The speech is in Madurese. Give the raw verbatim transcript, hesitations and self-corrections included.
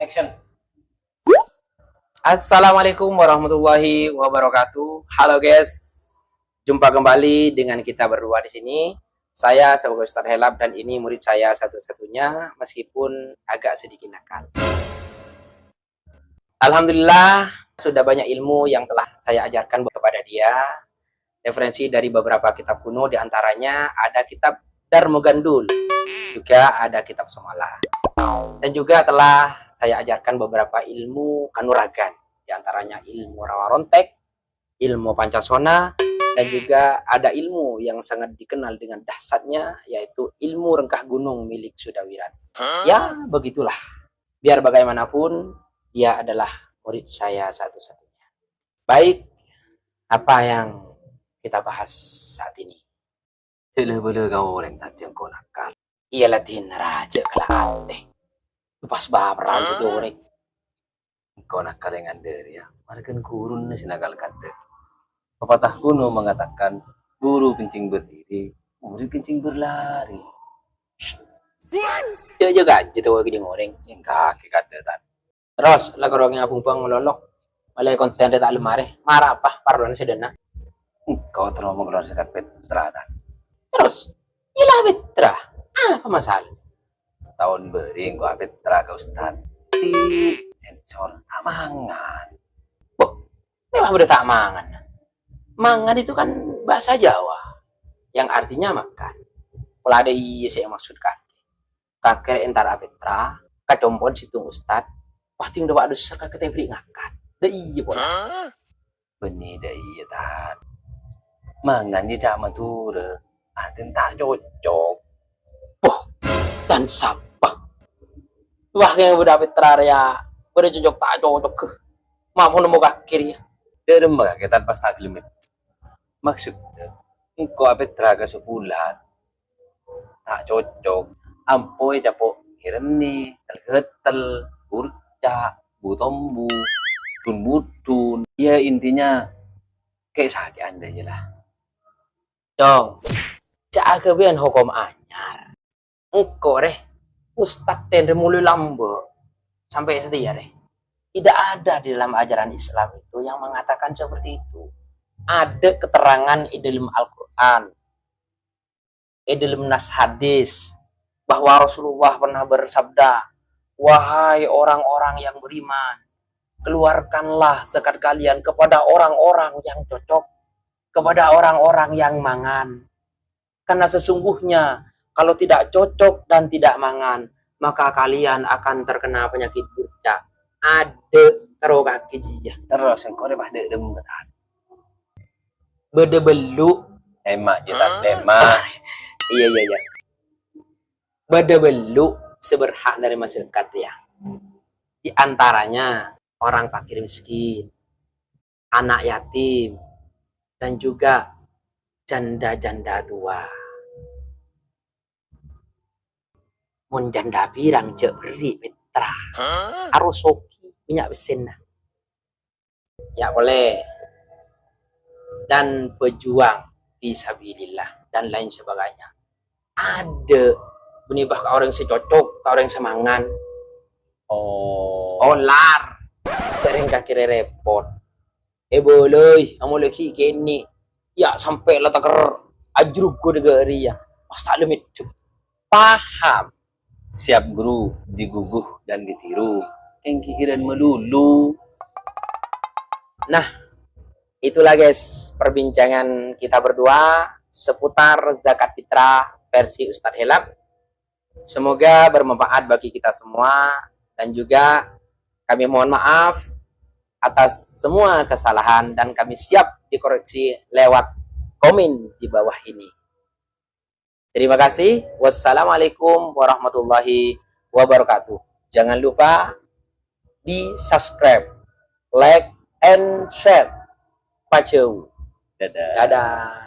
Action. Assalamualaikum warahmatullahi wabarakatuh. Halo guys, jumpa kembali dengan kita berdua di sini. Saya sebagai Ustadz Helap dan ini murid saya satu-satunya, meskipun agak sedikit nakal. Alhamdulillah, sudah banyak ilmu yang telah saya ajarkan kepada dia. Referensi dari beberapa kitab kuno, di antaranya ada kitab Darmo Gandul, juga ada kitab Somala. Dan juga telah saya ajarkan beberapa ilmu kanuragan, di antaranya ilmu rawa rontek, ilmu pancasona, dan juga ada ilmu yang sangat dikenal dengan dahsyatnya, yaitu ilmu rengkah gunung milik Sudawiran. Ya, begitulah. Biar bagaimanapun, dia adalah murid saya satu-satunya. Baik, apa yang kita bahas saat ini? Cè' la-bâlâ ka orèng ta' jhâ' engko' nakal. Iyâ la dinna rajâ kala atè. Pas bâbârân dhâddhi orèng. Engko' nakal è ngandhâr, yâ. Marghâna ghuruna sè nakal kaddhâ'. Pepatah kuno mengatakan, "Guru kencing berdiri, murid kencing berlari." Jhâ', jhâ' ghâjjhâ' to ghâdhing orèng. Èngghâ' kaddhâ', Tan. Terros, la karo ngabung bang lolok. Malè kontèn rè ta' lem arè. Mara apa? Parlona sè dâna. Engko' terro makalowar zakat fitrah, Tan. Terros, iyâ la fitrah. Apa masalah? Taon bâri' engko' afitrah ka Ustad. Tit, sensor, ta' mangan. Boh, memang bâdâ ta' mangan. Mangan itu kan bahasa Jawa yang artinya makan. Pola dâ' iyâ sè èmaksud kakè. Kakè rè entar afitrah, kacompo'an sèttong ustad, pas ting dâpa' dusar kakè tèbri' ngakan. Dâ' iyâ pola. Bânnè dâ' iyâ, Tan. Mangan jiyâ ca' Madhurâ, artèna ta' cocok. Poh, Tan sapa? Wah, kèng bâdâ afitrah rèya, bâdâ cocok ta' cocok. Ma' mon nemmo kakè rèya. Dâ' remma kakè, Tan, pas ta' ghellem. Maksudda, engko' afitrah ka sabulân, ta' cocok. Ampo ècapo' ngèrènnè, tel-ghâtel, burca', bu-tombu, dun-budun. Ya, intinya, kè'-sakè'an dâ' iyâ la. Cong, jhâ' aghâbâyân hokom anyar. Engko' rè, ustad tèn rè molaè lambâ' sampè' satèya rè. Tidak ada di dalam ajaran Islam itu yang mengatakan seperti itu. Ada keterangan di dalam Al-Quran, di dalam nas hadis, bahwa Rasulullah pernah bersabda, "Wahai orang-orang yang beriman, keluarkanlah zakat kalian kepada orang-orang yang cocok, kepada orang-orang yang mangan." Karena sesungguhnya kalau tidak cocok dan tidak mangan, maka kalian akan terkena penyakit burca'. Adâ' terro kakè jiyâ. Terros engko' rè pas dâ' remma, Tan. Bâdâ bâllu'. Emma' jiyâ, Tan, emma'. Iyâ, iyâ, iyâ. Bâdâ bâllu' sè berhak narèma zakat, ya. Di antaranya orang fakir miskin, anak yatim, dan juga janda-janda tua. Mon janda bhirâng jhâ' berri' fitrah. Arosogi mènnya' pèssèna. Ya polè. Dan pejuang fisabilillah dan lain sebagainya. Adâ' bânnè bâ' ka orèng sè cocok, ka orèng sè mangan. Oh. Olar. Jhâ' rèng kakè rè repot. Èbâlâi, amolè ghi' kènè'. Ya, sampè' la taker ajrughun ghâriyâ. Pas ta' lem eddhep. Paham? Siap, Guru. Diguguh dan ditiru. Kèng ghighirân malolo. Nah, itulah, guys, perbincangan kita berdua seputar zakat fitrah versi Ustadz Helap. Semoga bermanfaat bagi kita semua dan juga kami mohon maaf atas semua kesalahan dan kami siap dikoreksi lewat komen di bawah ini. Terima kasih. Wassalamualaikum warahmatullahi wabarakatuh. Jangan lupa di-subscribe, like, and share. Pajau. Dadah. Dadah.